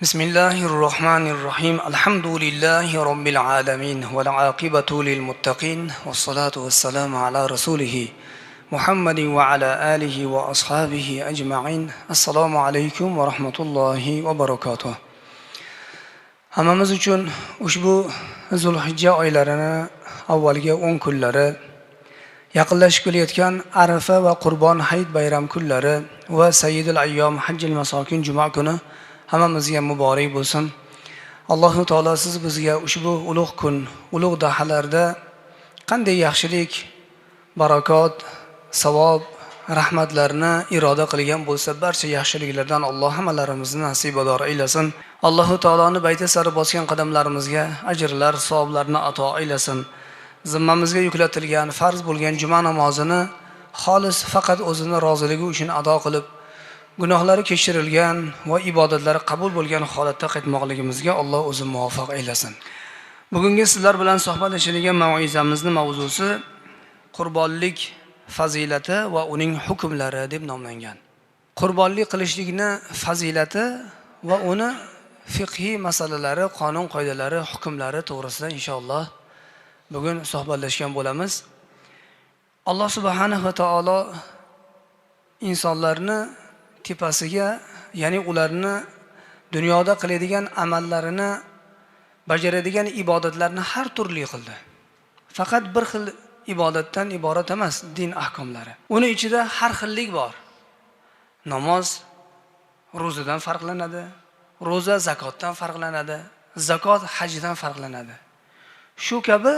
Bismillahir Rohmanir Rohim. Alhamdulillahi robbil alamin val aqibatu lil muttaqin vas-salatu vas-salamu ala rasulih Muhammadin va ala alihi va ashabihi ajma'in. Assalomu alaykum va rahmatullohi va barakatuh. Hammamiz uchun ushbu Zulhijja oylarini avvalgi 10 kunlari, yaqinlashib kelayotgan Arafa va Qurbon hayit bayram kunlari va Sayyidul ayyom hajjil masokin juma kuni hammamizga muborak bo'lsin. Alloh taolo siz bizga ushbu ulug' kun, ulug' dahalarda qanday yaxshilik, barakot, savob, rahmatlarni iroda qilgan bo'lsa, barcha yaxshiliklardan Alloh hammalarimizni nasibador aylasin. Alloh taoloni bayti sari bosgan qadamlarimizga ajrlar, savoblarni ato aylasin. Zimmamizga yuklatilgan farz bo'lgan juma namozini xolis faqat o'zini roziligi uchun ado qilib, gunohlari kechirilgan va ibodatlari qabul bo'lgan holatda qaytmoqligimizga Alloh o'zi muvaffaq aylasin. Bugungi sizlar bilan suhbatlashadigan mav'izamizning mavzusi qurbonlik fazilati va uning hukmlari deb nomlangan. Qurbonlik qilishlikni fazilati va uni fiqhiy masalalari, qonun qoidalari, hukmlari to'g'risida inshaalloh bugun suhbatlashgan bo'lamiz. Alloh subhanahu va taolo insonlarni tepasiga, ya'ni ularni dunyoda qiladigan amallarini, bajaradigan ibodatlarni har turli qildi. Faqat bir xil ibodatdan iborat emas din ahkomlari. Uni ichida har xillik bor. Namoz ro'zadan farqlanadi, ro'za zakotdan farqlanadi, zakot hajdan farqlanadi. Shu kabi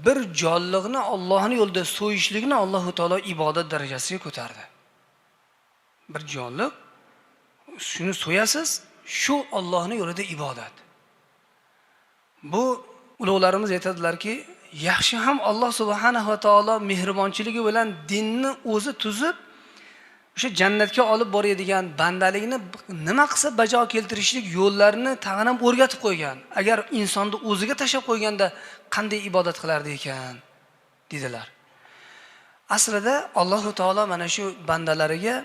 bir jonliqni Allohning yo'lida so'yishlikni Alloh taolo ibodat darajasiga ko'tardi. Bir jonliq shuni so'yasiz, shu Allohning yo'lida ibodat. Bu ulug'larimiz aytadilarki, yaxshi ham Alloh subhanahu va taolo mehribonchiligi bilan dinni o'zi tuzib, o'sha jannatga olib boradigan bandalikni nima qilsa bajo keltirishlik yo'llarini tag'in ham o'rgatib qo'ygan. Agar insonni o'ziga tashlab qo'yganda qanday ibodat qilardi ekan, dedilar. Aslida Alloh taolo mana shu bandalariga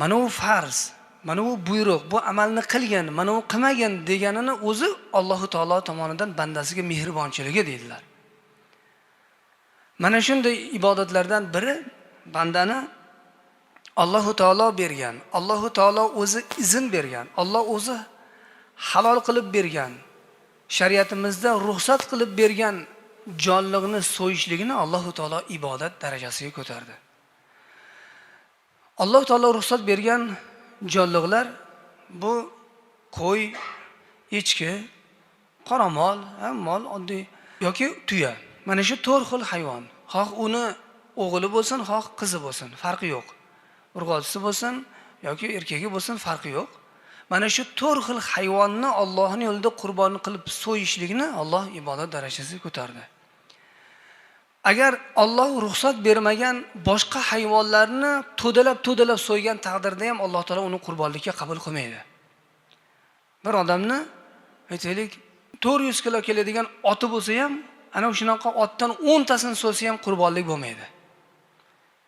mana bu farz, mana bu buyruq, bu amalni qilgan, mana bu qilmagan deganini o'zi Alloh taolo tomonidan bandasiga mehribonchiligi deydilar. Mana shunday ibodatlardan biri bandani Alloh taolo bergan, Alloh taolo o'zi izn bergan, Alloh o'zi halol qilib bergan, shariatimizda ruxsat qilib bergan jonliqni so'yishligini Alloh taolo ibodat darajasiga ko'tardi. Alloh taolo ruxsat bergan jonliqlar bu qo'y, echki, qoramol, mol oddiy yoki tuya. Mana shu to'rt xil hayvon. Xoh uni o'g'li bo'lsin, xoh qizi bo'lsin, farqi yo'q. Urg'ochisi bo'lsin yoki erkagi bo'lsin, farqi yo'q. Mana shu to'rt xil hayvonni Allohning yo'lida qurbon qilib so'yishlikni Alloh ibodat darajasiga ko'tardi. Agar Alloh ruxsat bermagan boshqa hayvonlarni to'dalab-to'dalab so'ygan taqdirda ham Alloh taolo uni qurbonlikka qabul qilmaydi. Bir odamni aytaylik 400 kilo keladigan oti bo'lsa ham, ana shunaqa otdan 10 tasini so'ysa ham qurbonlik bo'lmaydi.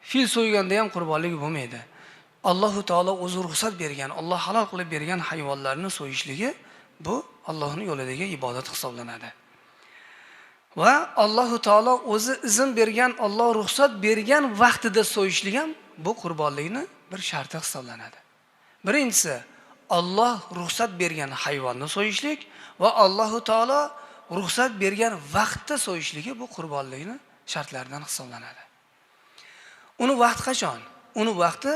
Fil so'yganda ham qurbonlik bo'lmaydi. Alloh taolo o'zi ruxsat bergan, Alloh halol qilib bergan hayvonlarni so'yishligi bu Allohning yo'lidagi ibodat hisoblanadi. Va Alloh taolo o'zi izn bergan, Alloh ruxsat bergan vaqtida so'yishlik ham bu qurbonlikni bir sharti hisoblanadi. Birinchisi Alloh ruxsat bergan hayvonni so'yishlik va Alloh taolo ruxsat bergan vaqtda so'yishligi bu qurbonlikni shartlaridan hisoblanadi. Uni vaqt qachon? Uni vaqti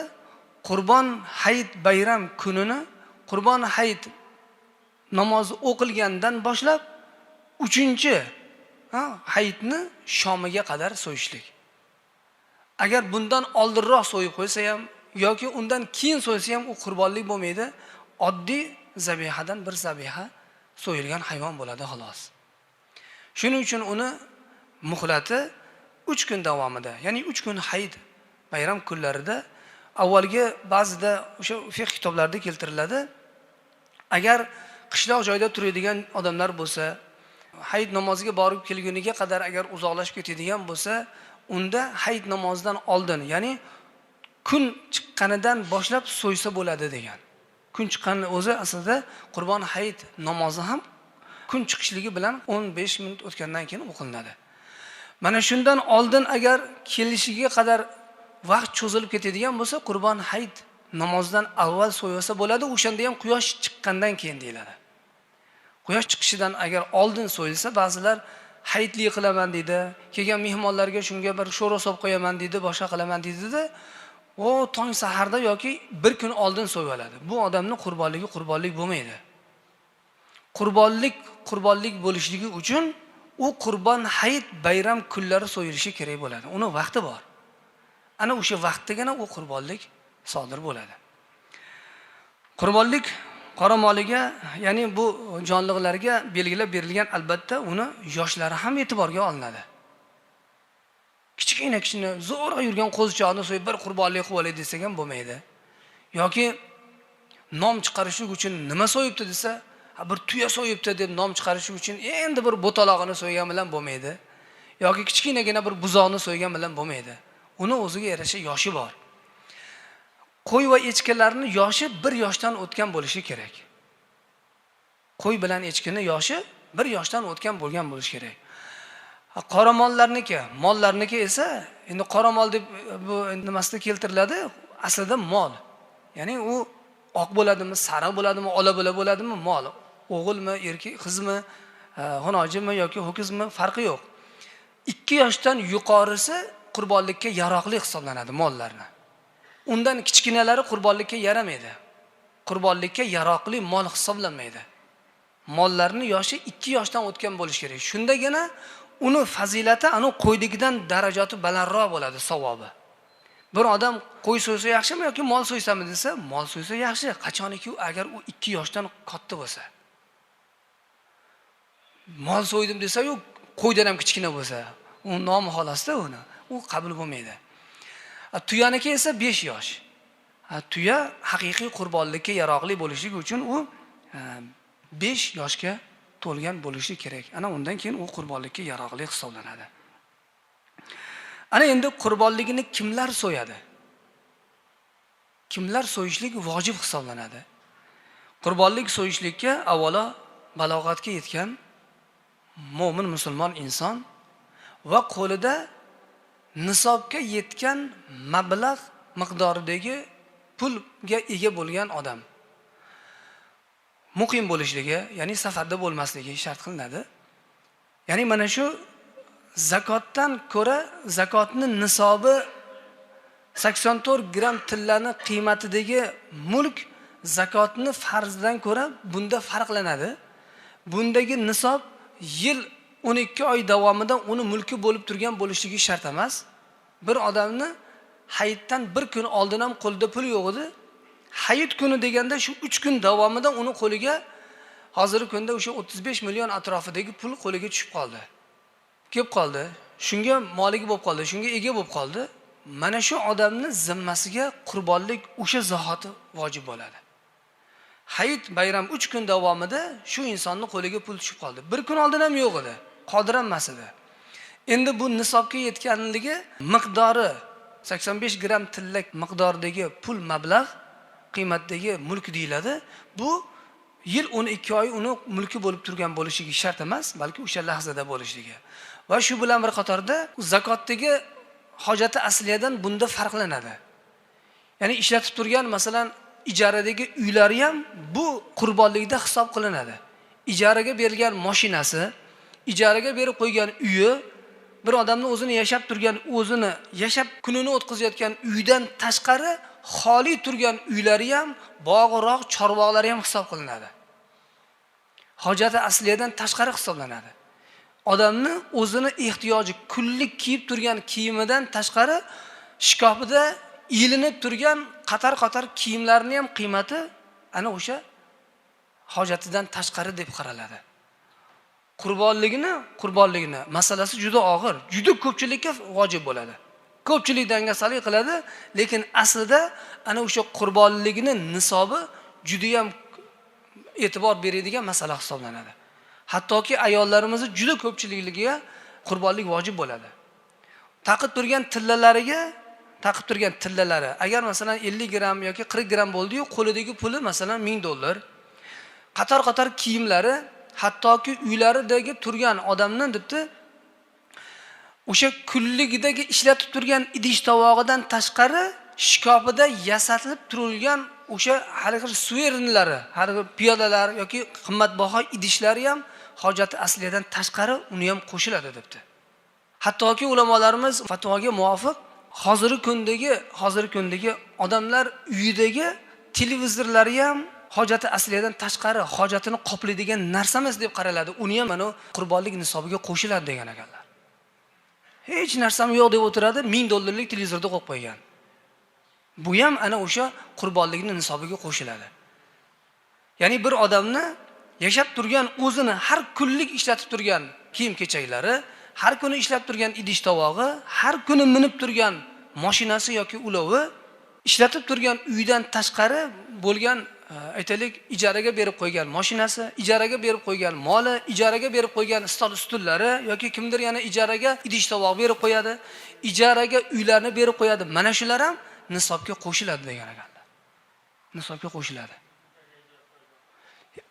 Qurbon hayit bayram kunini, Qurbon hayit namozi o'qilgandan boshlab 3-chi hayitni shomiga qadar so'yishlik. Agar bundan oldinroq so'yib qo'ysa ham yoki undan keyin so'ysa ham u qurbonlik bo'lmaydi. Oddiy zabihadan bir zabiha so'yilgan hayvon bo'ladi xolos. Shuning uchun uni muhlati 3 kun davomida, ya'ni 3 kun hayit bayram kunlarida avvalgi ba'zida o'sha fiqh kitoblarida keltiriladi. Agar qishloq joyda turadigan odamlar bo'lsa, hayit namoziga borib kelguniga qadar agar uzoqlashib ketadigan bo'lsa, unda hayit namozidan oldin, ya'ni kun chiqqanidan boshlab so'ysa bo'ladi degan. Kun chiqqanni o'zi aslida Qurbon hayit namozi ham kun chiqishligi bilan 15 minut o'tgandan keyin o'qilinadi. Mana shundan oldin agar kelishiga qadar vaqt cho'zilib ketadigan bo'lsa, Qurbon hayit namozidan avval so'yilsa bo'ladi, o'shanda ham quyosh chiqqandan keyin deyiladi. Quyosh chiqishidan agar oldin so'yilsa, ba'zilar hayitli qilaman deydi, kelgan mehmonlarga shunga bir sho'rva solib qo'yaman deydi, boshqa qilaman deydi-da, o tong saharda yoki bir kun oldin so'yib oladi. Bu odamning qurbonligi qurbonlik bo'lmaydi. Qurbonlik qurbonlik bo'lishligi uchun u Qurbon hayit bayram kunlari so'yilishi kerak bo'ladi. Uni vaqti bor. Ana o'sha vaqtdagina u qurbonlik sodir bo'ladi. Qurbonlik qoramoliga, ya'ni bu jonliqlarga belgilab berilgan, albatta uni yoshlari ham e'tiborga olinadi. Kichkina kichkina zo'rg'a yurgan qo'zichoqni so'yib bir qurbonlik qilib olay desak ham bo'lmaydi. Yoki nom chiqarish uchun nima so'yibdi desa, bir tuya so'yibdi deb nom chiqarish uchun endi bir bo'talog'ini so'ygan bilan bo'lmaydi. Yoki kichkinagina bir buzoqni so'ygan bilan bo'lmaydi. Uni o'ziga yarasha yoshi bor. Qo'y va echkilarning yoshi 1 yoshdan o'tgan bo'lishi kerak. Qo'y bilan echkini yoshi 1 yoshdan o'tgan bo'lgan bo'lishi kerak. Qoramollarniki, mollarniki esa endi qoramol deb bu nimasida keltiriladi, aslida mol. Ya'ni u oq bo'ladimi, sariq bo'ladimi, ola bo'la bo'ladimi, mol. O'g'ilmi, erkak, qizmi, xonojimi yoki ho'kizmi farqi yo'q. 2 yoshdan yuqorisi qurbonlikka yaroqli hisoblanadi mollarni. Undan kichkinalari qurbonlikka yaramaydi. Qurbonlikka yaroqli mol hisoblanmaydi. Mollarning yoshi 2 yoshdan o'tgan bo'lishi kerak. Shundagina uni fazilati anu qo'ydigidan darajasi balandroq bo'ladi, savobi. Bir odam qo'y so'ysa yaxshimi yoki mol so'ysami desa, mol so'ysa yaxshi. Qachoniki agar u 2 yoshdan katta bo'lsa. Mol so'ydim desa-yu, qo'ydan ham kichkina bo'lsa, u nomi xolasda uni, u qabul bo'lmaydi. Tuyaniki esa 5 yosh. Tuya haqiqiy qurbonlikka yaroqli bo'lishligi uchun u 5 yoshga to'lgan bo'lishi kerak. Ana undan keyin u qurbonlikka yaroqli hisoblanadi. Ana endi qurbonligini kimlar so'yadi? Kimlar so'yishlik vojib hisoblanadi? Qurbonlik so'yishlikka avvalo balog'atga yetgan mo'min musulmon inson va qo'lida nisobga yetgan mablag' miqdoridagi pulga ega bo'lgan odam. Muqim bo'lishligi, ya'ni safarda bo'lmasligi shart qilinadi. Ya'ni mana shu zakotdan ko'ra zakotning nisobi 84 gram tillani qiymatidagi mulk zakotni farzidan ko'ra bunda farqlanadi. Bundagi nisob yil 12 oy davomida uni mulki bo'lib turgan bo'lishligi shart emas. Bir odamni hayitdan bir kun oldin ham qo'lida pul yo'q edi. Hayit kuni deganda shu 3 kun davomida uni qo'liga hozirgi kunda o'sha 35 million atrofidagi pul qo'liga tushib qoldi. Kelib qoldi. Shunga moligi bo'lib qoldi, shunga ega bo'lib qoldi. Mana shu odamning zimmasiga qurbonlik o'sha zahoti vojib bo'ladi. Hayit bayram 3 kun davomida shu insonning qo'liga pul tushib qoldi. Bir kun oldin ham yo'q edi, qodir ham emas edi. Endi bu nisobga yetganligi miqdori 85 gram tilla miqdoridagi pul mablag' qiymatdagi mulk deyiladi. Bu yil 12 oy uni mulki bo'lib turgan bo'lishligi shart emas, balki o'sha lahzada bo'lishligi. Va shu bilan bir qatorda zakotdagi hojati asliyadan bunda farqlanadi. Ya'ni ishlatib turgan, masalan, ijaradagi uylari ham bu qurbonlikda hisob qilinadi. Ijaraga berilgan mashinasi, ijaraga berib qo'ygan uyi, bir odamning o'zini yashab turgan, o'zini yashab kunini o'tkazayotgan uydan tashqari xoli turgan uylari ham, bog'roq, chorvoqlari ham hisob qilinadi. Hojati asliyadan tashqari hisoblanadi. Odamning o'zini ehtiyoji, kunlik kiyib turgan kiyimidan tashqari shkafida ilinib turgan qator-qator kiyimlarning ham qiymati ana o'sha hojatidan tashqari deb qaraladi. Qurbonligini masalasi juda og'ir, juda ko'pchilikka vojib bo'ladi. Ko'pchilik dangasalik qiladi, lekin aslida ana o'sha qurbonligini nisobi juda ham e'tibor beradigan masala hisoblanadi. Hattoki ayollarimizni juda ko'pchiligiga qurbonlik vojib bo'ladi. Taqib turgan tillalariga taqib turgan tillalari agar masalan 50 gram yoki 40 gram bo'ldi-yu, qo'lidagi puli masalan $1000, qator-qator kiyimlari, hattoki uylaridagi turgan odamni debdi, o'sha kunligidagi ishlatib turgan idish tovog'idan tashqari shkafida yasatilib turilgan o'sha haligi suverinlari, haligi piyolalar yoki qimmatbaho idishlari ham hojati asliyadan tashqari uni ham qo'shiladi debdi. Hattoki ulamolarimiz fatvoga muvofiq hozirgi kundagi odamlar uyidagi televizorlari ham hojati asliyadan tashqari hojatini qoplaydigan narsa emas deb qaraladi. Uni ham mana qurbonlik nisobiga qo'shiladi degan ekanlar. Hech narsam yo'q deb o'tiradi, $1000 televizorda qo'yib qo'ygan. Bu ham ana o'sha qurbonlikning nisobiga qo'shiladi. Ya'ni bir odamni yashab turgan, o'zini har kunlik ishlatib turgan kiyim-kechaklari, har kuni ishlab turgan idish tovog'i, har kuni minib turgan mashinasi yoki ulovi, ishlatib turgan uydan tashqari bo'lgan, aytaylik, ijaraga berib qo'ygan mashinasi, ijaraga berib qo'ygan moli, ijaraga berib qo'ygan stol ustullari yoki kimdir yana ijaraga idish tovoq berib qo'yadi, ijaraga uylarni berib qo'yadi. Mana shular ham nisobga qo'shiladi degan ekanlar. Nisobga qo'shiladi.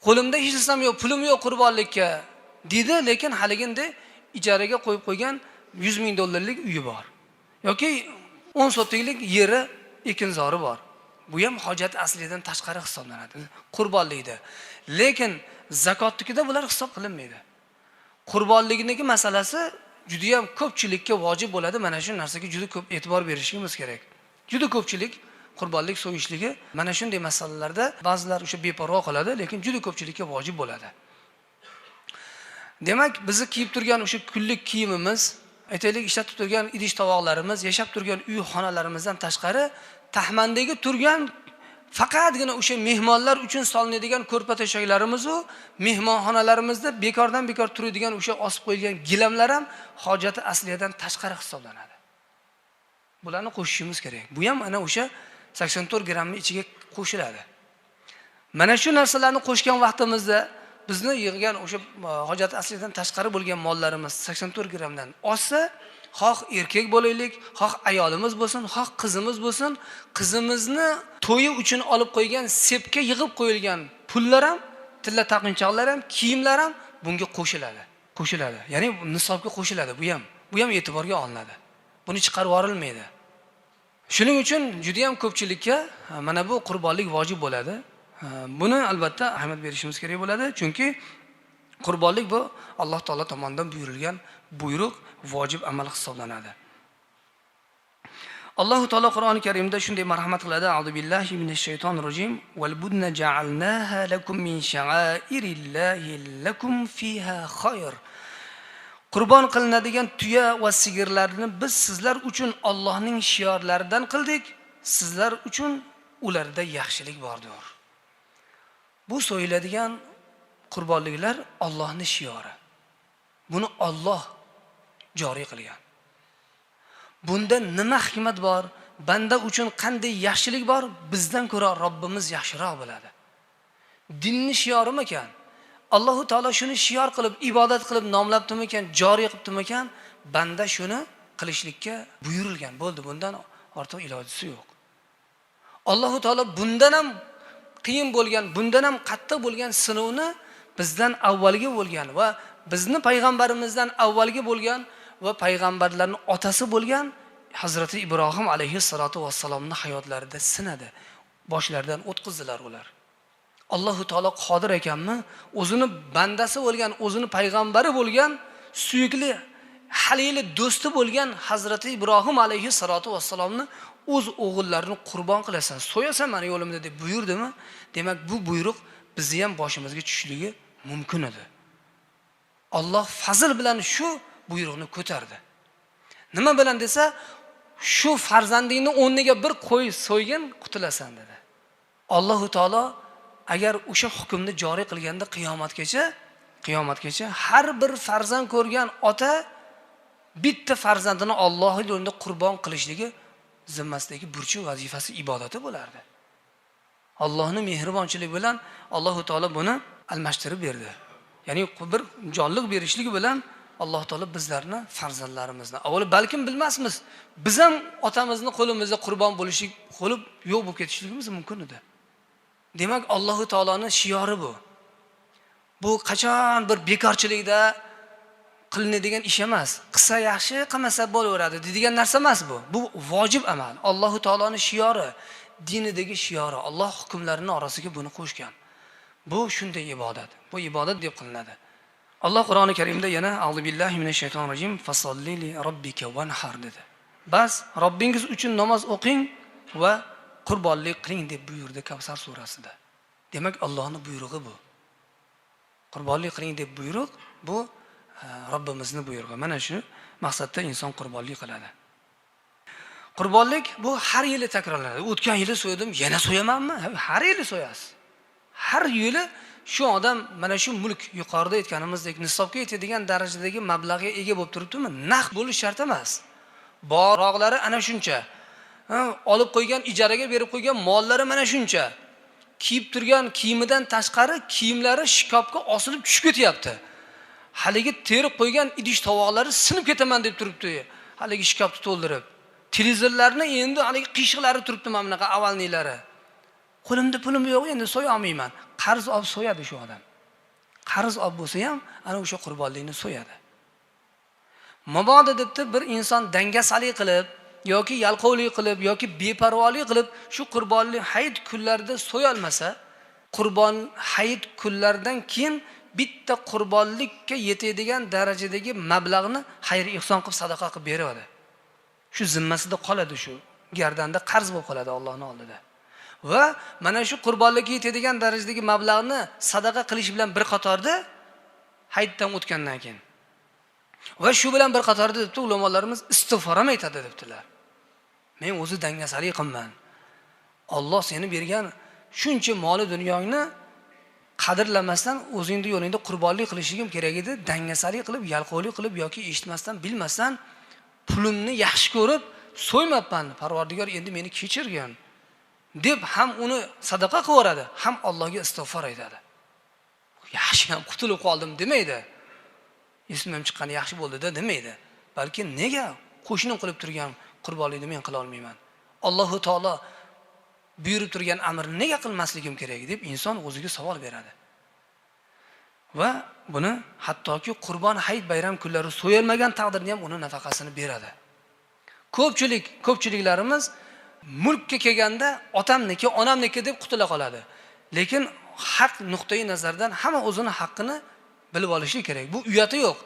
Qo'limda hech narsam yo'q, pulim yo'q qurbonlikka dedi, lekin haliginde ijaraga qo'yib qo'ygan $100,000 uyi bor yoki 10 sotiklik yeri, ekinzori bor. Bu ham hojat aslidan tashqari hisoblanadi qurbonlikda. Lekin zakotnikida bular hisob qilinmaydi. Qurbonlikniki masalasi juda ham ko'pchilikka vojib bo'ladi. Mana shu narsaga juda ko'p e'tibor berishimiz kerak. Juda ko'pchilik qurbonlik so'yishligi mana shunday masalalarda ba'zilar o'sha beparvo qiladi, lekin juda ko'pchilikka vojib bo'ladi. Demak, bizni kiyib turgan o'sha kunlik kiyimimiz, aytaylik, ishlatib turgan idish tovoqlarimiz, yashab turgan uy xonalarimizdan tashqari tahmandagi turgan faqatgina o'sha mehmonlar uchun solinadigan ko'rpa to'shaklarimiz u mehmonxonalarimizda bekordan bekor turadigan o'sha osib qo'yilgan gilamlar ham hojati asliyadan tashqari hisoblanadi. Bularni qo'shishimiz kerak. Bu ham ana o'sha 84 grammning ichiga qo'shiladi. Mana shu narsalarni qo'shgan vaqtimizda bizni yig'gan o'sha hojati asliyadan tashqari bo'lgan mollarimiz 84 grammdan oshsa, xoh erkak bo'laylik, xoh ayolimiz bo'lsin, xoh qizimiz bo'lsin, qizimizni to'yi uchun olib qo'ygan sepga yig'ib qo'yilgan pullar ham, tilla taqinchoqlar ham, kiyimlar ham bunga qo'shiladi. Qo'shiladi. Ya'ni nisobga qo'shiladi bu ham. Bu ham e'tiborga olinadi. Buni chiqarib yuborilmaydi. Shuning uchun juda ham ko'pchilikka mana bu qurbonlik vojib bo'ladi. Buni albatta ahamiyat berishimiz kerak bo'ladi, chunki qurbonlik bu Alloh taolo tomonidan buyurilgan buyruq, vojib amal hisoblanadi. Alloh taolo Qur'oni Karimda shunday marhamat qiladi: A'udhu billahi minash shaytonir rojim. Val budna ja'alnaha lakum min sha'airillahi lakum fiha khayr. Qurbon qilinadigan tuya va sigirlarni biz sizlar uchun Allohning shiorlaridan qildik. Sizlar uchun ularda yaxshilik bordir. Bu so'yiladigan qurbonliklar Allohning shiori. Buni Alloh joriy qilgan. Bunda nima hikmat bor? Banda uchun qanday yaxshilik bor? Bizdan ko'ra Robbimiz yaxshiroq biladi. Dinning shiorimikan? Alloh taolo shuni shior qilib, ibodat qilib nomlabdimikan, joriy qilibdimikan? Banda shuni qilishlikka buyurilgan. Bo'ldi, bundan ortiq ilojisi yo'q. Alloh taolo bundan ham qiyin bo'lgan, bundan ham qattiq bo'lgan sinovni bizdan avvalgi bo'lgan va bizni payg'ambarimizdan avvalgi bo'lgan va payg'ambarlarning otasi bo'lgan Hazrati Ibrohim alayhissalotu vassalomning hayotlarida sinadi. Boshlaridan o'tkazdilar ular. Alloh taolo qodir ekanmi? O'zini bandasi bo'lgan, o'zini payg'ambari bo'lgan, suyukli halili do'sti bo'lgan Hazrati Ibrohim alayhissalotu vassalomni o'z o'g'illarini qurbon qilasan, so'yasan meni yo'limda deb buyurdimi? Demak, bu buyruq bizni ham boshimizga tushishligi mumkin edi. Alloh fazl bilan shu buyruqni ko'tardi. Nima bilan desa, shu farzandingni o'rniga bir qo'y so'ygin, qutulasan dedi. Alloh taolo agar o'sha hukmni joriy qilganda qiyomatgacha har bir farzand ko'rgan ota bitta farzandini Alloh yo'lida qurbon qilishligi zimmasidagi burchi, vazifasi, ibodati bo'lardi. Allohning mehribonchiligi bilan Alloh taolo buni almashtirib berdi. Ya'ni bir jonliq berishligi bilan Alloh taolo bizlarni farzandlarimizni avval balkim bilmasmiz, biz ham otamizni qo'limizda qurbon bo'lishlik qo'lib yo'q bo'lib ketishligimiz mumkin edi. Demak, Alloh taoloning shiori bu. Bu qachon bir bekorchilikda qilinadigan ish emas. Qilsa yaxshi, qilmasa bo'laveradi degan narsa emas bu. Bu vojib amal. Alloh taoloning shiori, dinidagi shiori, Alloh hukmlarining orasiga buni qo'shgan. Bu shunday ibodat. Bu ibodat deb qilinadi. Alloh Qur'oni Karimda yana a'udhu billahi minash shaytonir rojim fasolli li robbika vanhar dedi. Bas Robbingiz uchun namoz o'qing va qurbonlik qiling deb buyurdi Kavsar surasida. Demak, Allohning buyrug'i bu. Qurbonlik qiling deb buyruq bu Robbimizning buyrug'i. Mana shu maqsadda inson qurbonlik qiladi. Qurbonlik bu har yili takrorlanadi. O'tgan yili so'ydim, yana so'yamanmi? Har yili so'yasiz. Har yili shu odam mana shu mulk yuqorida aytganimizdek nisobga yetadigan darajadagi mablag'ga ega bo'lib turibdimi? Naqd bo'lish shart emas. Boroqlari ana shuncha. Olib qo'ygan, ijaraga berib qo'ygan mollari mana shuncha. Kiyib turgan kiyimidan tashqari kiyimlari shkafga osilib tushib ketyapti. Haligi terib qo'ygan idish tovoqlari sinib ketaman deb turibdi. Haligi shkafni to'ldirib. Televizorlarni endi haligi qiyshiqlari turibdi mana bunaqa avalniylari. Qo'limda pulim yo'q, endi so'ya olmayman. Qarz olib so'yadi shu odam. Qarz olib bo'lsa ham ana o'sha qurbonlikni so'yadi. Mabodo debdi bir inson dangasalik qilib yoki yalqovlik qilib yoki beparvolik qilib shu qurbonlik hayit kunlarida so'ya olmasa, qurbon hayit kunlaridan keyin bitta qurbonlikka yetadigan darajadagi mablag'ni xayr ihson qilib sadaqa qilib beradi. Shu zimmasida qoladi, shu gardanda qarz bo'lib qoladi Allohning oldida. Va mana shu qurbonlikka yetadigan darajadagi mablag'ni sadaqa qilish bilan bir qatorda hayitdan o'tgandan keyin va shu bilan bir qatorda debdi ulamolarimiz istig'for ham aytadi debdilar. Men o'zi dangasalik qilman. Alloh seni bergan shuncha moli dunyongni qadrlamasdan o'zingni yo'lingda qurbonlik qilishligim kerak edi. Dangasalik qilib, yalqovlik qilib yoki eshitmasdan, bilmasdan pulimni yaxshi ko'rib so'ymabman. Parvardigor endi meni kechirgin deb ham uni sadaqa qilib yuboradi, ham Allohga istig'for aytadi. Yaxshi ham qutulib qoldim demaydi. Ismim chiqqani yaxshi bo'ldi-da demaydi. Balki nega qo'shnim qilib turgan qurbonlikni men qila olmayman? Allohu taolo buyurib turgan amrni nega qilmasligim kerak deb inson o'ziga savol beradi. Va buni hattoki qurbon hayit bayram kunlari so'yilmagan taqdirda ham uni nafaqasini beradi. Ko'pchiliklarimiz mulkka kelganda otamniki, onamniki deb qutula qoladi. Lekin haq nuqtai nazardan hamma o'zini haqqini bilib olishi kerak. Bu uyati yo'q.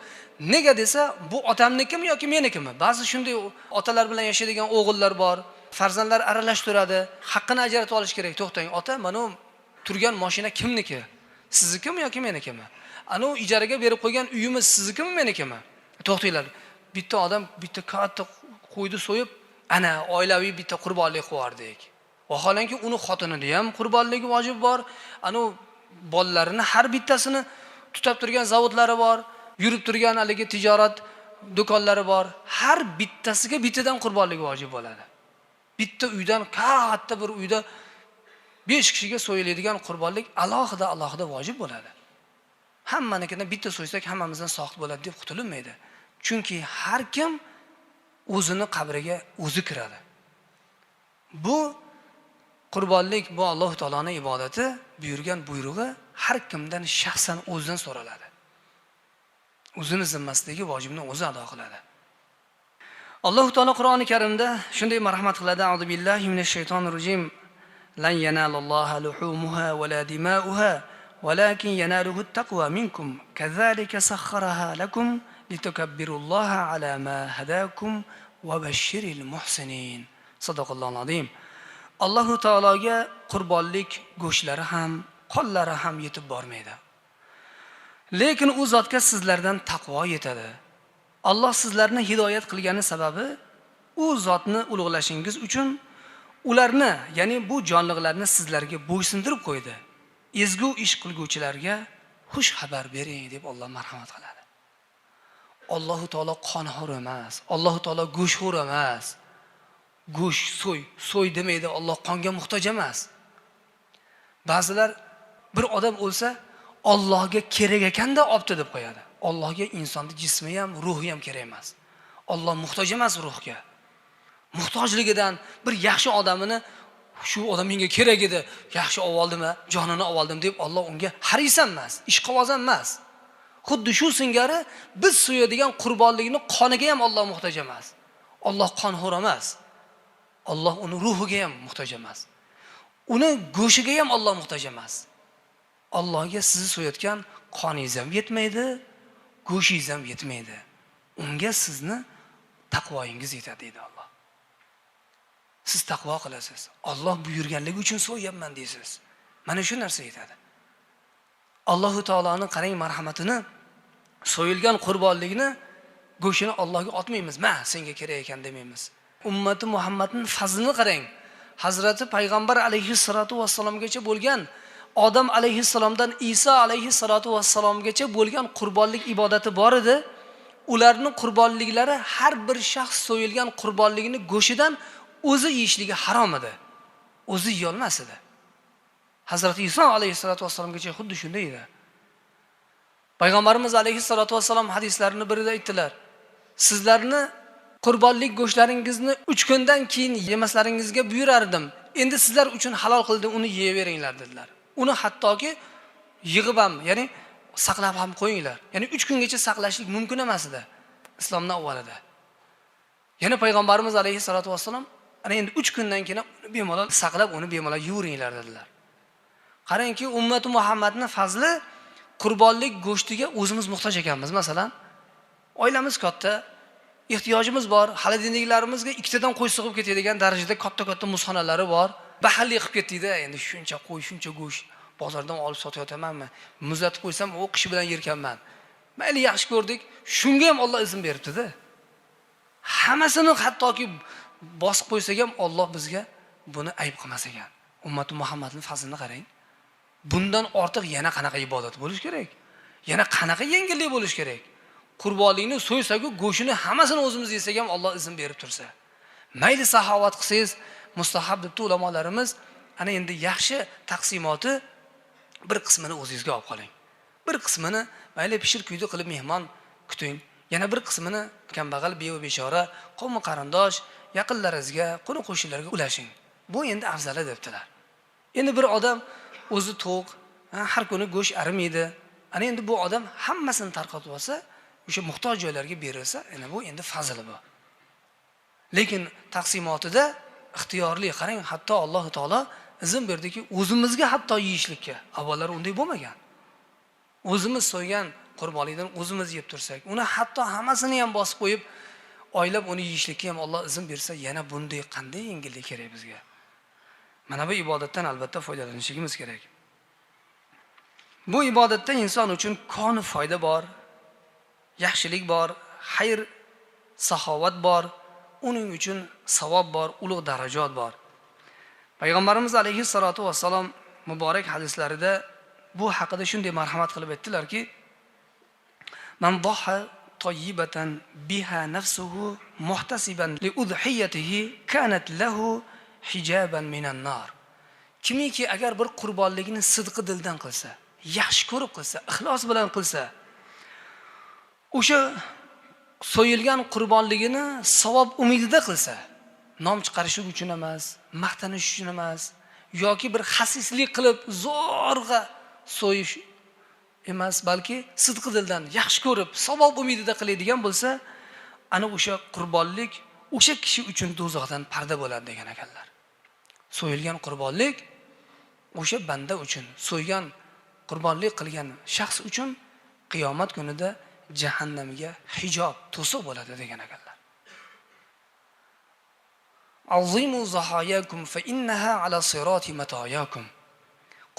Nega desa, bu otamnikimi yoki menikimi? Ba'zi shunday otalar bilan yashaydigan o'g'illar bor, farzandlar aralashtiradi, haqqini ajratib olish kerak. To'xtang, ota, mana bu turgan mashina kimniki? Siznikimi yoki menikimi? Ana u ijaraga berib qo'ygan uyimiz siznikimi, menikimi? To'xtanglar. Bitta odam bitta katta qo'yni so'yib, ana oilaviy bitta qurbonlik qilardik. Vaholanki uni xotinini ham qurbonligi vojib bor, ana u bolalarini har bittasini tutab turgan zavodlari bor, yurib turgan haligi tijorat do'konlari bor. Har bittasiga bittadan qurbonlik vojib bo'ladi. Bitta uydan katta bir uyda 5 kishiga so'yiladigan qurbonlik alohida alohida vojib bo'ladi. Hammanikidan bitta so'ysak hammamizdan soqit bo'ladi deb qutulinmaydi. Chunki har kim o'zini qabriga o'zi kiradi. Bu qurbonlik, bu Alloh taoloning ibodati, buyurgan buyrug'i har kimdan shaxsan o'zidan so'raladi. O'zini zimmasidagi vojibni o'zi ado qiladi. Alloh taolo Qur'oni Karimda shunday marhamat qiladi: A'udhu billahi minash shaytonir rojim. Lan yanalalloha luhumuha va la dima'uha walakin yanaluhu at-taqwa minkum. Kazalika sakhkharaha lakum litukabbirullaha ala ma hadakum va bashshiril muhsinin. Sadaqallohul azim. Alloh taologa qurbonlik go'shtlari ham, qonlari ham yetib bormaydi. Lekin u zotga sizlardan taqvo yetadi. Alloh sizlarni hidoyat qilgani sababi u zotni ulug'lashingiz uchun ularni, ya'ni bu jonliqlarni sizlarga bo'ysundirib qo'ydi. Ezgu ish qilguvchilarga xush xabar bering deb Alloh marhamat qiladi. Alloh taolo qonxo'r emas, Alloh taolo go'shtxo'r emas. Go'sht so'y, so'y demaydi, Alloh qonga muhtoj emas. Ba'zilar bir odam o'lsa Allohga kerak ekanda obdi deb qo'yadi. Allohga insonni jismi ham, ruhi ham kerak emas. Alloh muhtoj emas ruhga. Muhtojligidan bir yaxshi odamini, shu odam menga kerak edi, yaxshi oldim, jonini oldim deb Alloh unga haris emas, ishqiboz emas. Xuddi shu singari biz so'yadigan qurbonlikni qoniga ham Alloh muhtoj emas. Alloh qonxo'r emas. Alloh uni ruhiga ham muhtoj emas. Uni go'shiga ham Alloh muhtoj emas. Allohga sizni so'yayotgan qoningiz ham yetmaydi, go'shingiz ham yetmaydi. Unga sizni taqvoyingiz yetadi deydi Alloh. Siz taqvo qilasiz. Alloh buyurganligi uchun so'yapman deysiz. Mana shu narsa yetadi. Allohu taoloning qarang marhamatini, so'yilgan qurbonlikni go'shini Allohga otmaymiz. Ma, senga kerak ekan demaymiz. Ummati Muhammadning fazlini qarang. Hazrati Payg'ambar alayhissalatu vassalomgacha bo'lgan, Odam alayhissalomdan Iso alayhissalatu vassalomgacha bo'lgan qurbonlik ibodati bor edi. Ularning qurbonliklari har bir shaxs so'yilgan qurbonligini go'shidan o'zi yeyishligi harom edi. O'zi yeyolmas edi. Hazrati Iso alayhissalatu vassalomgacha xuddi shunday edi. Payg'ambarimiz alayhissalatu vassalom hadislarini birida aytdilar. Sizlarni qurbonlik go'shtlaringizni 3 kundan keyin yemaslaringizga buyurardim. Endi sizlar uchun halol qildim, uni yeyaveringlar dedilar. Uni hattoki yig'ib ham, ya'ni saqlab ham qo'yinglar. Ya'ni 3 kungacha saqlashlik mumkin emas edi islomdan avvalida. Yana Payg'ambarimiz alayhissalatu vassalom ana endi 3 kundan keyin uni bemalol saqlab, uni bemalol yeyaveringlar dedilar. Qarangki, ummati Muhammadning fazli qurbonlik go'shtiga o'zimiz muhtoj ekanmiz. Masalan, oilamiz katta, ehtiyojimiz bor, xolodilniklarimizga ikkitadan qo'y sig'ib ketadigan darajada katta-katta muzxonalari bor. Baxillik qilib ketdikda, endi shuncha qo'y, shuncha go'sht bozordan olib sotayotamanmi? Muzlatib qo'ysam, u qish bilan yerkanman. Mayli, yaxshi ko'rdik. Shunga ham Alloh izn beribdi-da. Hammasini hattoki bosib qo'ysak ham Alloh bizga buni ayb qilmas ekan. Ummati Muhammadning fazlini qarang. Bundan ortiq yana qanaqa ibodat bo'lish kerak? Yana qanaqa yengillik bo'lish kerak? Qurbonlikni so'ysak-u, go'shini hammasini o'zimiz yesak ham Alloh izn berib tursa. Mayli saxovat qilsangiz, mustahab debdi ulamolarimiz. Ana endi yaxshi taqsimoti bir qismini o'zingizga olib qoling. Bir qismini mayli pishir kuydi qilib mehmon kuting. Yana bir qismini kambag'al, beva bechora, qavm qarindosh, yaqinlaringizga, qo'ni qo'shnilarga ulashing. Bu endi afzali debdilar. Endi bir odam o'zi to'q, har kuni go'sht arimaydi. Ana endi bu odam hammasini tarqatib olsa, o'sha muhtoj joylarga berilsa, ana bu endi fazili bu. Lekin taqsimotida ixtiyorli, qarang, hatto Alloh taolo izn berdiki, o'zimizga hatto yeyishlikka. Avvallari unday bo'lmagan. O'zimiz so'ygan qurbonlikdan o'zimiz yeb tursak, uni hatto hammasini ham bosib qo'yib, oylab uni yeyishlikka ham Alloh izn bersa, yana bunday qanday yengillik kerak bizga? Mana bu ibodatdan albatta foydalanishimiz kerak. Bu ibodatda inson uchun koni foyda bor, yaxshilik bor, xayr, saxovat bor, uning uchun savob bor, ulug' darajat bor. Payg'ambarimiz alayhissalatu vassalom muborak hadislarida bu haqida shunday marhamat qilib aytdilarki, man dhaha tayyibatan biha nafsuhu muhtasiban li udhiyatihi kanat lahu hijaban minan nar. Kimiki agar bir qurbonlikni sidqi dildan qilsa, yaxshi ko'rib qilsa, ixlos bilan qilsa, o'sha so'yilgan qurbonligini savob umidida qilsa, nom chiqarish uchun emas, maqtanish uchun emas, yoki bir xasislik qilib zo'rg'a so'yish emas, balki sidqi dildan yaxshi ko'rib, savob umidida qiladigan bo'lsa, ana o'sha qurbonlik o'sha kishi uchun do'zaxdan parda bo'ladi degan ekanlar. So'yilgan qurbonlik o'sha banda uchun, so'ygan qurbonlik qilgan shaxs uchun qiyomat kunida jahannamga hijob, to'siq bo'ladi degan ekanlar. Azimu zahayakum fa innaha ala sirati matayakum.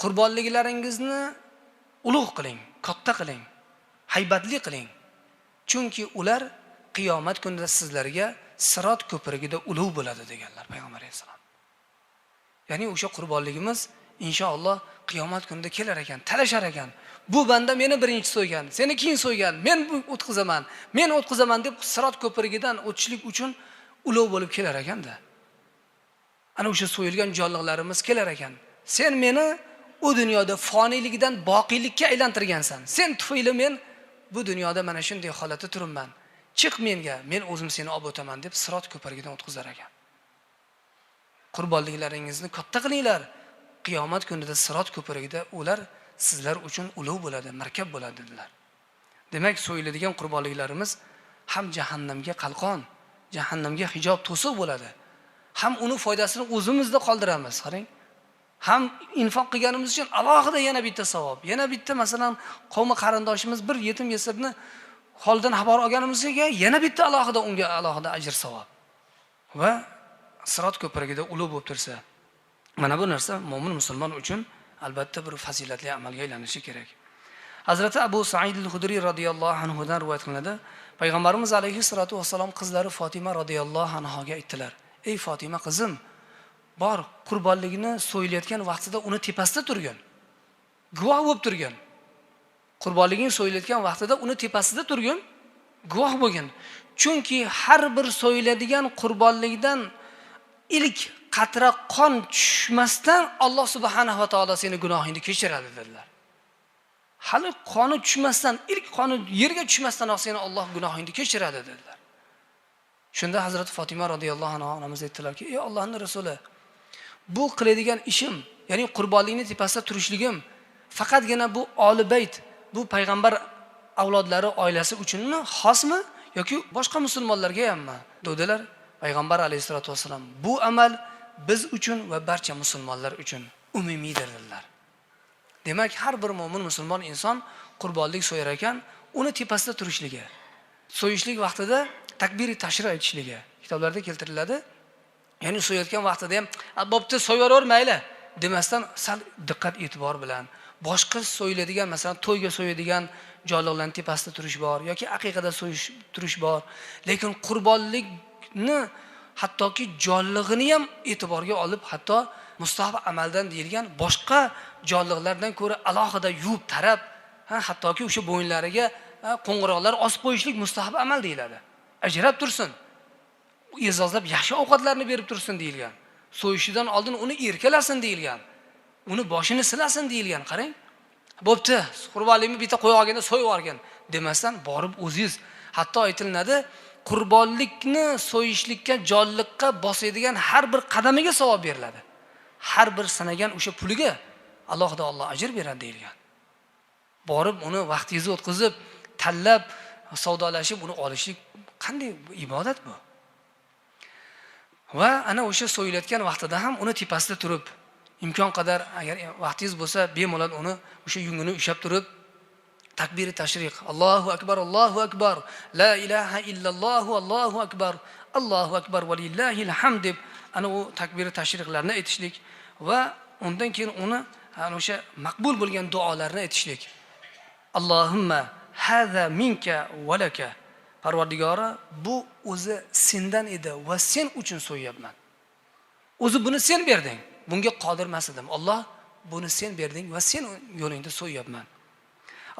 Qurbonliklaringizni ulug' qiling, katta qiling, haybatli qiling. Chunki ular qiyomat kunida sizlarga sirot ko'prigida ulug' bo'ladi deganlar Payg'ambar alayhissalom. Ya'ni o'sha qurbonligimiz inshaalloh qiyomat kunida kelar ekan, talashar ekan. Bu banda meni birinchi so'ygan, seni keyin so'ygan, men o'tqizaman, men o'tqizaman deb sirot ko'prigidan o'tishlik uchun ulug' bo'lib kelar ekanda. Ana o'sha so'yilgan jonliqlarimiz kelar ekan. Sen meni u dunyoda foniylikdan boqiylikka aylantirgansan. Sen tufayli men bu dunyoda mana shunday holatda turibman, chiq menga, men o'zim seni olib o'taman deb sirot ko'prigidan o'tkazar ekan. Qurbonliklaringizni katta qilinglar, qiyomat kunida sirot ko'prigida ular sizlar uchun ulug' bo'ladi, markab bo'ladi dedilar. Demak, so'yiladigan qurbonliklarimiz ham jahannamga qalqon, jahannamga hijob to'siq bo'ladi. Ham uni foydasini o'zimizda qoldiramiz, qarang. Ham infoq qilganimiz uchun alohida yana bitta savob, yana bitta masalan qavmi qarindoshimiz bir yetim yesirni holidan xabar olganimizga yana bitta alohida unga alohida ajr savob. Va sirot ko'prigida ulug' bo'lib tursa, mana bu narsa mo'min musulmon uchun albatta bir fazilatli amalga aylanishi kerak. Hazrati Abu Said al-Hudriy radhiyallohu anhu dan rivoyat qilinadi. Payg'ambarimiz alayhi salatu vassalom qizlari Fatima radhiyallohu anhoga aytdilar: "Ey Fatima qizim, bor qurbonligini so'yilayotgan vaqtida uni tepasida turgin. Guvoh bo'lib turgin. Qurbonliging so'yilayotgan vaqtida uni tepasida turgin, guvoh bo'lgin. Chunki har bir so'yiladigan qurbonlikdan ilk qatra qon tushmasdan Alloh subhanahu va taolo seni gunohingni kechiradi" dedilar. Hali qoni tushmasdan, ilk qoni yerga tushmasdan seni Alloh gunohingni kechiradi dedilar. Shunda Hazrati Fatima radhiyallohu anha onamiz aytdilarki: "Ey Allohning rasuli, bu qiladigan ishim, ya'ni qurbonlikni tepasida turishligim faqatgina bu oli bayt, bu payg'ambar avlodlari oilasi uchunmi, xosmi yoki boshqa musulmonlarga hammi?" dedilar. Payg'ambar alayhisolatu vassalam: "Bu amal biz uchun va barcha musulmonlar uchun umumiydir" dedilar. Demak, har bir mo'min musulmon inson qurbonlik so'yar ekan, uni tepasida turishligi, so'yishlik vaqtida takbiri tashri aytishligi kitoblarda keltiriladi. Ya'ni so'yayotgan vaqtida ham "Bo'pti, so'yaver mayli" demasdan sal diqqat e'tibor bilan boshqa so'yiladigan, masalan, to'yga so'yadigan jonliqlarning tepasida turish bor yoki aqiqada so'yish turish bor, lekin qurbonlikni hattoki jonlig'ini ham e'tiborga olib, hatto mustahab amaldan deyilgan boshqa jonliqlardan ko'ra alohida yuvib tarab, hattoki o'sha bo'yinlariga qo'ng'iroqlar osib qo'yishlik mustahab amal deyiladi. Ajrab tursin, e'zozlab yaxshi ovqatlarni berib tursin deyilgan. So'yishidan oldin uni erkalasin deyilgan. Uni boshini silasin deyilgan. Qarang, bo'pti, qurbonlikni bitta qo'y olganda so'yib yuborgin demasdan borib o'zingiz, hatto aytilinadi, qurbonlikni so'yishlikka, jonliqqa bosadigan har bir qadamiga savob beriladi. Har bir sanagan o'sha puliga alohida Alloh ajr beradi deyilgan. Borib uni vaqtingizni o'tkazib, tanlab, savdolashib uni olishlik qanday ibodat bu? Va ana o'sha so'yilayotgan vaqtida ham uni tepasida turib, imkon qadar agar vaqtingiz bo'lsa, bemalol uni o'sha yungini ushlab turib, takbiri tashriq, Allohu akbar, Allohu akbar, la ilaha illalloh, Allohu akbar, Allohu akbar va lillahil hamd deb ana u takbiri tashriqlarni aytishlik va undan keyin uni ana o'sha maqbul bo'lgan duolarni aytishlik. Allohumma haza minka va laka. Parvardigora, bu o'zi sendan edi va sen uchun so'yapman. O'zi buni sen berding. Bunga qodir emas edim. Alloh, buni sen berding va sen yo'lingda so'yapman.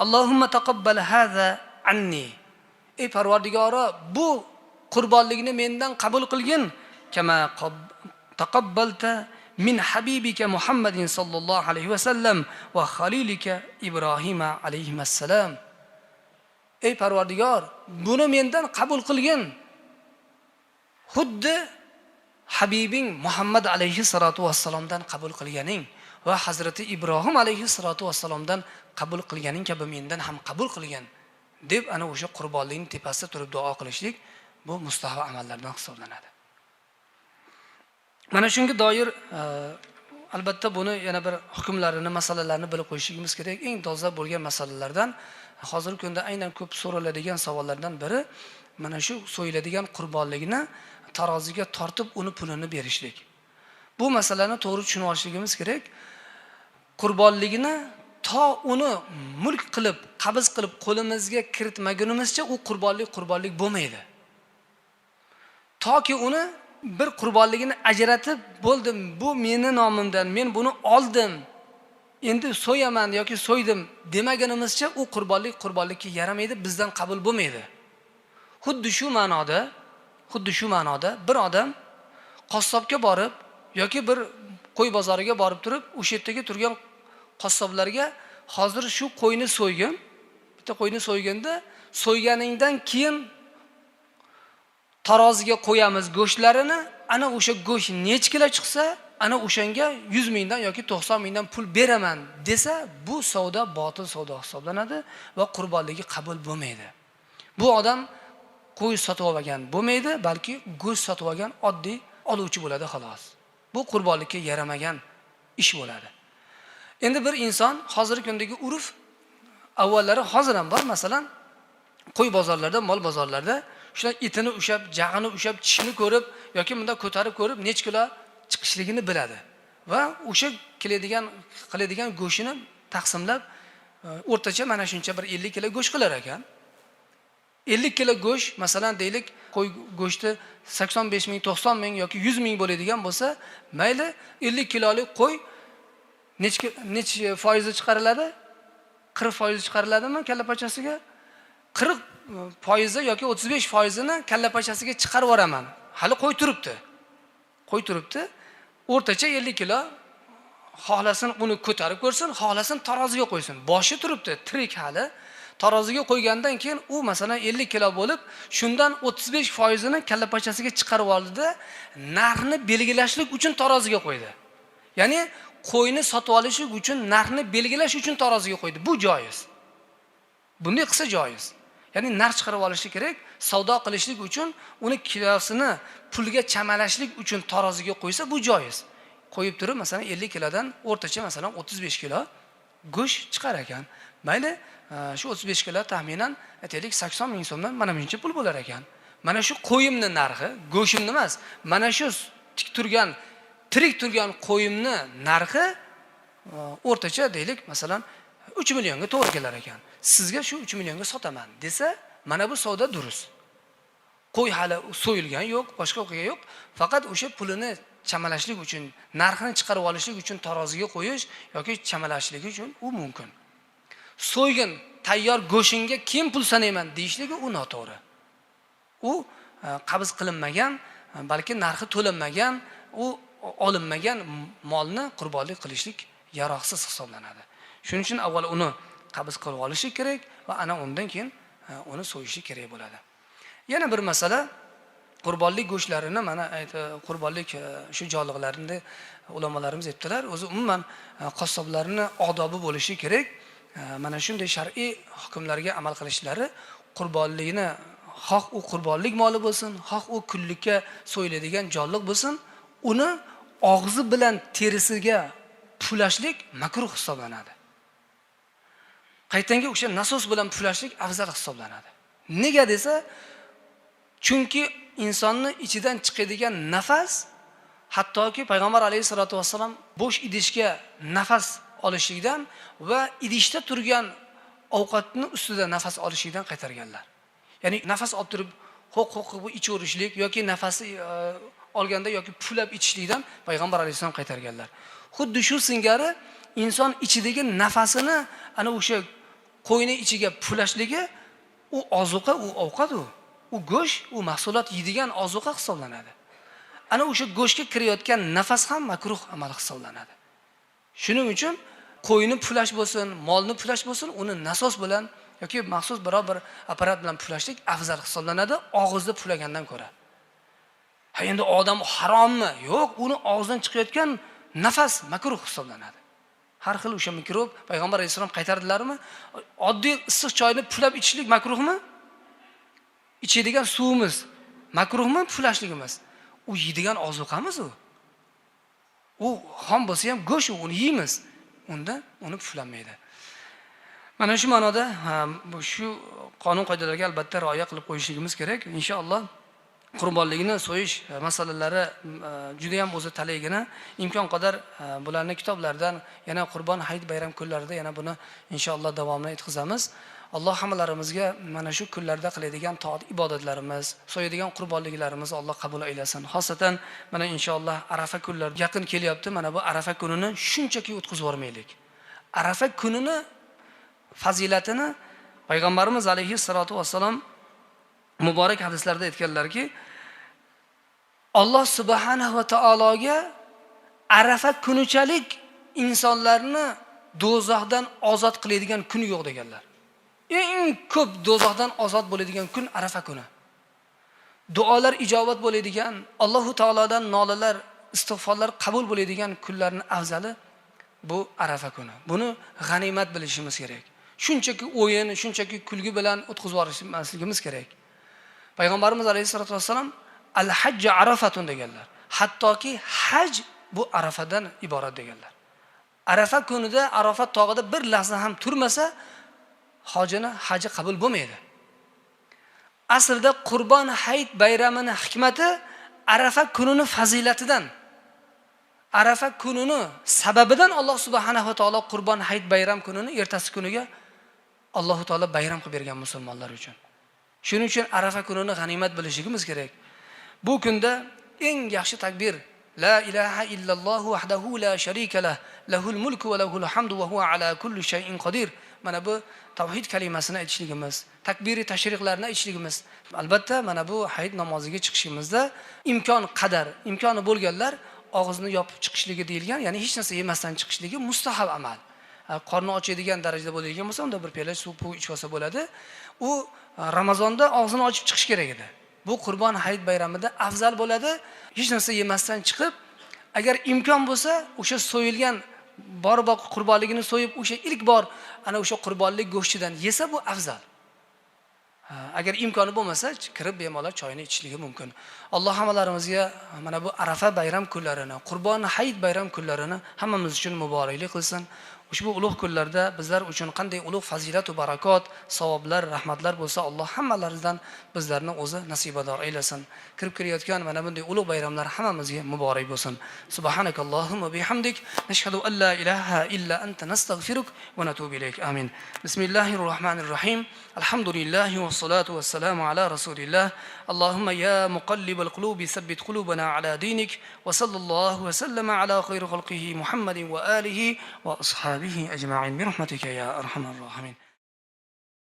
Allohumma taqabbal haza anni. Ey Parvardigora, bu qurbonlikni mendan qabul qilgin. Kama taqabbalta min habibika Muhammadin sallallohu alayhi va sallam va khalilika Ibrohim alayhissalom. Ey Parvardigor, buni mendan qabul qilgin. Xuddi habibing Muhammad alayhissalatu vassalomdan qabul qilganing va Hazrati Ibrohim alayhissalatu vassalomdan qabul qilganing kabi mendan ham qabul qilgin deb ana o'sha qurbonlikning tepasida turib duo qilishlik bu mustahab amallardan hisoblanadi. Mana shunga doir albatta buni yana bir hukmlarini, masalalarini bilib qo'yishimiz kerak. Eng dolzarb bo'lgan masalalardan hozirgi kunda aynan ko'p so'raladigan savollardan biri mana shu so'yiladigan qurbonlikni taroziga tortib uni pulini berishlik. Bu masalani to'g'ri tushunib olishligimiz kerak. Qurbonligini to uni mulk qilib, qabz qilib qo'limizga kiritmagunimizcha u qurbonlik qurbonlik bo'lmaydi. Toki uni bir qurbonligini ajratib bo'ldim, bu meni nomimdan, men buni oldim, endi so'yaman yoki so'ydim demagunimizcha u qurbonlik qurbonlikka yaramaydi, bizdan qabul bo'lmaydi. Xuddi shu ma'noda bir odam qassobga borib yoki bir qo'y bozoriga borib turib, o'sha yerdagi turgan qassoblarga hozir shu qo'yni so'ygin, Bitta qo'yni so'yganda, so'yganingdan keyin taroziga qo'yamiz go'shtlarini, ana o'sha go'sht necha kilo chiqsa, ana o'shanga 100 mingdan yoki 90 mingdan pul beraman desa, bu savdo botil savdo hisoblanadi va qurbonligi qabul bo'lmaydi. Bu odam qo'y sotib olgan bo'lmaydi, balki go'sht sotib olgan oddiy oluvchi bo'ladi xolos. Bu qurbonlikka yaramagan ish bo'ladi. Endi bir inson hozirgi kundagi urf avvallari hozir ham bor, masalan, qo'y bozorlarida, mol bozorlarida shular itini ushab, jag'ini ushab, tishini ko'rib yoki bunda ko'tarib ko'rib necha kilo chiqishligini biladi va o'sha keladigan qiladigan go'shtini taqsimlab o'rtacha mana shuncha bir 50 kilo go'sht qilar ekan. 50 kilo go'sht, masalan deylik, qo'y go'shti 85 ming, 90 ming yoki 100 ming bo'ladigan bo'lsa, mayli 50 kilolik qo'y necha foizi chiqariladi? 40% chiqariladimi kallapachasiga? 40% yoki 35%ini kallapachasiga chiqarib yuboraman. Hali qo'y turibdi. Qo'y turibdi. O'rtacha 50 kilo, xohlasin uni ko'tarib ko'rsin, xohlasin taroziga qo'ysin. Boshi turibdi, tirik hali. Taroziga qo'ygandan keyin u masalan 50 kilo bo'lib, shundan 35%ini kallapachasiga chiqarib oldida, narxni belgilashlik uchun taroziga qo'ydi. Ya'ni qo'yni sotib olish uchun narxni belgilash uchun taroziga qo'ydi. Bu joiz. Bunday qilsa joiz. Ya'ni narx chiqarib olishi kerak, savdo qilishlik uchun uni kilosini pulga chamalashlik uchun taroziga qo'ysa bu joiz. Qo'yib turib, masalan 50 kilodan o'rtacha masalan 35 kilo go'sht chiqar ekan. Mayli, shu 35 kilo taxminan aytaylik 80 ming so'mdan mana buncha pul bo'lar ekan. Mana shu qo'yimni narxi, go'shimni emas, mana shu tik turgan, tirik turgan qo'yimni narxi o'rtacha deylik, masalan 3 millionga to'g'ri kelar ekan. Sizga shu 3 millionga sotaman desa, mana bu savdo durust. Qo'y hali so'yilgan yo'q, boshqa o'qiga yo'q, faqat o'sha pulini chamalashlik uchun, narxini chiqarib olishlik uchun taroziga qo'yish yoki chamalashlik uchun u mumkin. So'ygin, tayyor go'shingga kim pul sanayman deyishligi u noto'g'ri. U qabz qilinmagan, balki narxi to'lanmagan, u olinmagan molni qurbonlik qilishlik yaroqsiz hisoblanadi. Shuning uchun avval uni qabz qilib olishi kerak va ana undan keyin uni so'yishlik kerak bo'ladi. Yana bir masala, qurbonlik go'shtlarini mana qurbonlik shu jonliqlarini ulamolarimiz aytdilar. O'zi umuman qassoblarning odobi bo'lishi kerak. Mana shunday shar'iy hukmlarga amal qilishlari, qurbonlikni xoh u qurbonlik moli bo'lsin, xoh u kunlikka so'yiladigan jonliq bo'lsin, uni og'zi bilan terisiga pulashlik makruh hisoblanadi. Qaytanga o'sha nasos bilan pulashlik afzal hisoblanadi. Nega desa, chunki insonni ichidan chiqadigan nafas, hattoki payg'ambar alayhissalatu vassalam bo'sh idishga nafas olishlikdan va idishda turgan ovqatni ustida nafas olishlikdan qaytarganlar. Ya'ni nafas olib turib ho'q ho'q qilib ichaverishlik yoki nafasi olganda yoki pulab ichishlikdan payg'ambar alayhissalom qaytarganlar. Xuddi shu singari inson ichidagi nafasini ana o'sha qo'yni ichiga pulashligi u ozuqa, u ovqat, u go'sht, u mahsulot yeydigan ozuqa hisoblanadi. Ana o'sha go'shtga kirayotgan nafas ham makruh amal hisoblanadi. Shuning uchun qo'yni pulash bo'lsin, molni pulash bo'lsin, uni nasos bilan yoki maxsus biror bir apparat bilan pulashlik afzal hisoblanadi, og'izda pulagandan ko'ra. Ha, endi odam harommi? Yo'q, uni og'zidan chiqayotgan nafas makruh hisoblanadi. Har xil o'sha mikrob, payg'ambar alayhissalom qaytardilarmi? Oddiy issiq choyni pulab ichishlik makruhmi? Ichadigan suvimiz makruhmi pulashligimiz? U yeydigan ozuqamiz u. U xom bo'lsa ham go'sht, uni yeymiz. Unda uni puflanmaydi. Mana shu ma'noda shu qonun qoidalarga albatta rioya qilib qo'yishligimiz kerak. Inshaalloh qurbonlikni so'yish masalalari juda ham o'zi talaygina, imkon qadar bularni kitoblardan yana Qurbon hayit bayram kunlarida yana buni inshaalloh davomini yetkazamiz. Alloh hammalarimizga mana shu kunlarda qiladigan toat ibodatlarimiz, so'yadigan qurbonliklarimizni Alloh qabul aylasin. Xosatan mana inshaalloh Arafa kunlari yaqin kelyapti. Mana bu Arafa kunini shunchaki o'tkazib yubormaylik. Arafa kunini fazilatini payg'ambarimiz alayhissalatu vassalom muborak hadislarda aytganlarki, Alloh subhanahu va taologa Arafa kunichalik insonlarni do'zaxdan ozod qiladigan kun yo'q deganlar. Eng ko'p do'zaxdan ozod bo'ladigan kun Arafa kuni. Duolar ijobat bo'ladigan, Allohu taolodan nolalar, istig'forlar qabul bo'ladigan kunlarning afzali bu Arafa kuni. Buni g'animat bilishimiz kerak. Shunchaki o'yin, shunchaki kulgi bilan o'tkazib yubormasligimiz kerak. Payg'ambarimiz alayhisolatu vassalam al-hajj arafatun deganlar. Hattoki haj bu Arafadan iborat deganlar. Arafa kunida Arafat tog'ida bir lahza ham turmasa, hojini haji qabul bo'lmaydi. Aslida Qurbon hayit bayramini hikmati Arafa kunini fazilatidan, Arafa kunini sababidan Alloh subhanahu va taolo Qurbon hayit bayram kunini ertasi kuniga Alloh taolo bayram qilib bergan musulmonlar uchun. Shuning uchun Arafa kunini g'animat bilishimiz kerak. Bu kunda eng yaxshi takbir la ilaha illalloh vahdahu la sharika lah, lahul mulku va lahul hamdu va huwa ala kulli shay'in qodir. Mana bu tavhid kalimasini aytishligimiz, takbiri tashriqlarni aytishligimiz. Albatta mana bu hayit namoziga chiqishimizda imkon qadar, imkoni bo'lganlar og'izni yopib chiqishligi deyilgan, ya'ni hech narsa yemasdan chiqishligi mustahab amal. Qorni ochadigan darajada bo'ladigan bo'lsa, unda bir piyola suv ichib olsa bo'ladi. U Ramazonda og'zini ochib chiqish kerak edi. Bu Qurbon hayit bayramida afzal bo'ladi. Hech narsa yemasdan chiqib, agar imkon bo'lsa, o'sha so'yilgan bor qurbonligini so'yib, o'sha ilk bor ana o'sha qurbonlik go'shtidan yesa bu afzal. Agar imkoni bo'lmasa, kirib bemalol choyini ichishligi mumkin. Alloh hammalarimizga mana bu Arafa bayram kunlarini, Qurbon hayit bayram kunlarini hammamiz uchun muboraklik qilsin. Ushbu ulug' kunlarda bizlar uchun qanday ulug' fazilat va barakot, savoblar, rahmatlar bo'lsa, Alloh hammalaridan bizlarni o'zi nasibador aylasin. Kirib kelayotgan mana bunday ulug' bayramlar hammamizga muborak bo'lsin. Subhanakallohumma bihamdik, nashhadu an la ilaha illa anta nastag'firuk va natubu ilayk. Amin. Bismillahir rohmanir rohim. Alhamdulillahi vassalatu vassalamu ala rasulillah. Allohumma ya muqallibal qulubi sabbit qulubana ala dinik va sallallohu va sallama ala khayri xalqihi Muhammadin va alihi va ashabihi أجمعين برحمتك يا أرحم الراحمين.